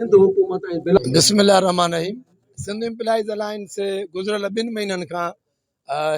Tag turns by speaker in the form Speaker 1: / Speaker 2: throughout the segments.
Speaker 1: سنڌ حڪومت ۽ بلا.
Speaker 2: بسم الله الرحمٰن الرحيم سنڌ امپلائيز الائنس گذريل ٻن مهينن کان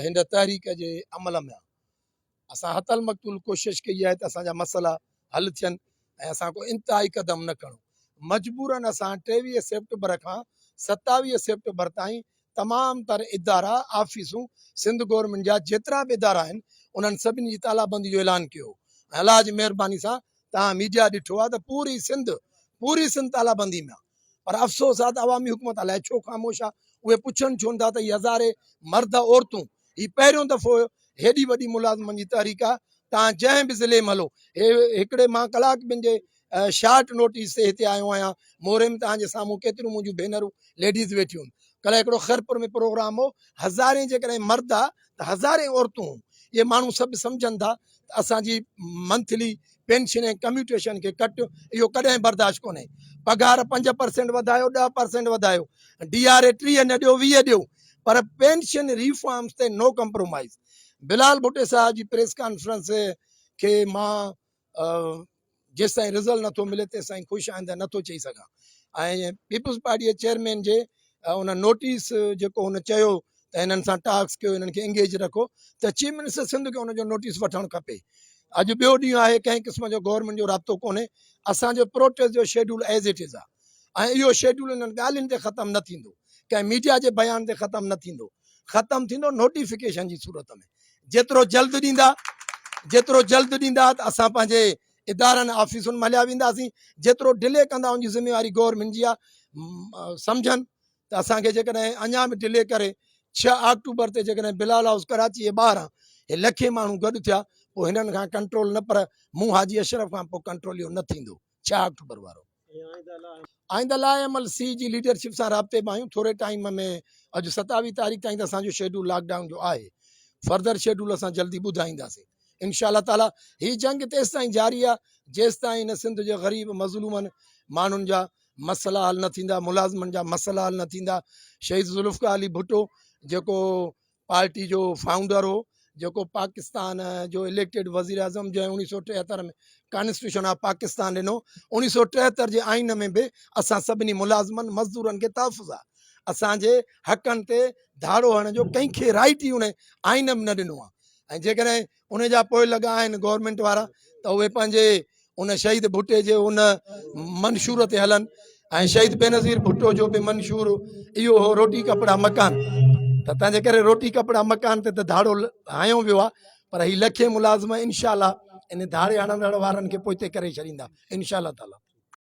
Speaker 2: هن تحريڪ جي عمل ۾ آهي اسان حت المقتول ڪوشش ڪئي آهي ته اسان جا مسئلا حل ٿين ۽ اسان ڪو انتهائي قدم نه کڻون مجبورن اسان 23 سيپٽمبر کان 27 سيپٽمبر تائين تمام تر ادارا آفيسون سنڌ گورنمينٽ جا جيترا به ادارا آهن انهن سڀني جي تالا بندي جو اعلان ڪيو ۽ الله جي مهرباني سان توهان ميڊيا ڏٺو آهي ته پوري سنڌ پوري سنڌ تالا بندي ۾ آهي پر افسوس آهي ته عوامي حڪومت الائي ڇو خاموش آهي اهي پڇن ڇو نٿا ته هي هزارين مرد عورتون هي پهريون دفعو هيڏي وڏي ملازمن جي تحريڪ آهي توهان جنهن به ضلعي ۾ هلو هي هڪڙي مان ڪلاڪ ٻن جي شارٽ نوٽيس تي هتي آيو آهيان موري ۾ توهان جي سامهون ڪيتريون منهنجون ڀينرون ليڊيز ويٺيون آهن ڪلهه هڪڙو خيرپور ۾ پروگرام هو هزارين جيڪڏهن مرد آ ته هزارين عورتون هيون اهي ماڻهو سڀ سمجهن ٿا ته اسان جي منٿلي پينشن ۽ ڪميوٽيشن کي ڪٽ اهو ڪڏهن برداشت ڪونهي پگهار 5% وڌايو 10% وڌايو ڊي آر اي 30 نه ڏيو 20 ڏيو پر پينشن ريفارمز تي نو ڪمپرومائز بلال ڀٽي صاحب جي پريس ڪانفرنس کي مان جيستائين رزلٽ نٿو ملي تيستائين خوش آئنده نٿو چئي سگهان ۽ پيپلز پارٽي جي چيئرمين جي ان نوٽيس جيڪو هن چيو ته هنن سان ٽاڪس ڪيو هنن کي انگيج رکو ته چيف منسٽر سنڌ کي ان جو نوٽيس وٺڻ کپي اڄ ٻيو ڏينهن آهي ڪنهن قسم جو گورنمينٽ جو رابطو ڪونهي اسان جو پروٽيسٽ جو شيڊول ايز it is آهي ۽ اهو شيڊول انهن ڳالهين تي ختم نه ٿيندو ڪنهن ميڊيا جي بيان تي ختم نه ٿيندو ختم ٿيندو نوٽيفڪيشن جي صورت ۾ جيترو جلد ڏيندا جيترو جلد ڏيندا ته اسان پنهنجي ادارن آفيسن ۾ هليا وينداسين جيترو ڊلي ڪندا ان جي ذميواري گورنمينٽ جي آهي سمجهن ته اسان کي جيڪڏهن اڃا به ڊلي ڪري 6 آڪٽوبر تي جيڪڏهن بلال هائوس ڪراچي جي ٻاهران هي لکين ماڻهو گڏ ٿيا پوء هنن کان ڪنٽرول نه پر مون حاجي اشرف کان پوء ڪنٽرول اهو نه ٿيندو 6 آڪٽوبر وارو آئنده لاء عمل سي جي ليڊرشپ سان رابطي ۾ آهيون ٿوري ٽائيم ۾ اڄ 27 تاريخ تائين ته اسان جو شيڊول لاڪ ڊائون جو آهي فردر شيڊول اسان جلدي ٻڌائينداسين انشاء الله تعالي هي جنگ تيستائين جاري آهي جيستائين هن سنڌ جي غريب مظلومن ماڻهن جا مسئلا حل نه ٿيندا ملازمن جا مسئلا حل نه ٿيندا شهيد ذوالفقار علي ڀٽو جيڪو پارٽي جو فائونڊر هو جيڪو پاڪستان جو اليڪٽيڊ وزير اعظم جنهن 1973 ۾ ڪانسٽيٽيوشن آف پاڪستان ڏنو 1973 جي آئين ۾ به اسان سڀني ملازمن مزدورن کي تحفظ آهي اسان جي حقن تي ڌاڙو هڻڻ جو ڪنهن کي رائٽ ئي ان آئين ۾ نه ڏنو آهي ۽ جيڪڏهن ان جا پوء لڳا آهن گورنمينٽ وارا ته اهي پنهنجي ان شهيد ڀٽي جي ان منشور تي هلن ۽ شهيد بينظير ڀٽو جو به منشور اهو هو روٽي ڪپڙا مڪان ته تنهنجي ڪري روٽي ڪپڙا مڪان تي ته ڌاڙو هنيو ويو آهي پر هي لکين ملازم انشاء الله ان ڌاڙي هڻندڙ وارن کي پوئتي ڪري ڇڏيندا انشاء الله تعالي.